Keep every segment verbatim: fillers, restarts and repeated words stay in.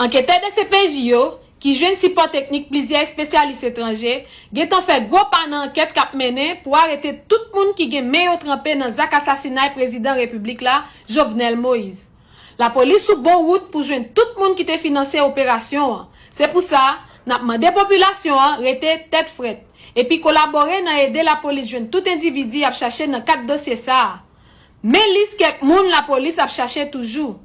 Anketè D C P J yo, ki jwenn sipò teknik plizyè espesyalis etranje, gentan fè gwo pa nan ankèt k ap mennen pou arete tout moun ki gen men yo tranpe nan zak asasinay prezidan repiblik la, Jovenel Moïse. Lapolis sou bon wout pou jwenn tout moun ki te finanse operasyon an. Se pou sa, n ap mande popilasyon an rete tèt frèt, epi kolabore nan ede lapolis jwenn tout endividi y ap chache nan kad dosye sa a. Men lis kèk moun lapolis ap chache toujou: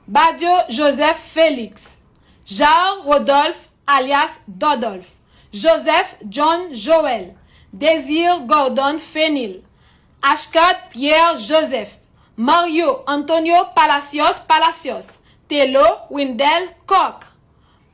Badio Joseph Félix, Jar Rodolphe alyas Dòdòlf, Joseph John Joël, Désir Gordon Fenil, Ashcard Pierre Joseph, Mario Antonio Palacios Palacios, Telo Windel Coq.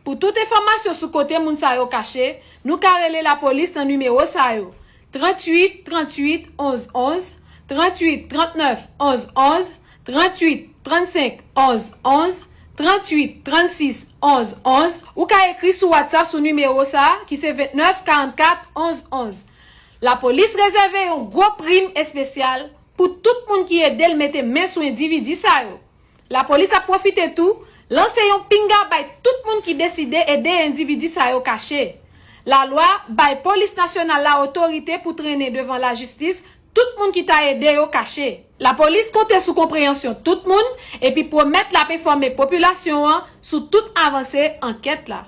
Pou tout enfòmasyon sou kote moun sa yo kache, nou ka rele lapolis nan nimewo sa yo: tranntuit tranntuit onz onz, tranntuit trannèf onz onz, tranntuit trannsenk onz onz, tranntuit trannsis onz onz. Ou ka ekri sou WhatsApp sou nimewo sa a, ki se vennèf karannkat onz onz. Lapolis rezève yon gwo prim espesyal pou tout moun ki ede l mete men sou endividi sa yo. Lapolis ap pwofite tou lanse yon pinga bay tout moun ki deside ede endividi sa yo kache. Lalwa bay Polis Nasyonal la otorite pou trennen devan lajistis tout moun ki ta ede yo kache. Lapolis konte sou konpreyansyon tout moun epi pwomèt l ap enfòme popilasyon an sou tout avanse ankèt la.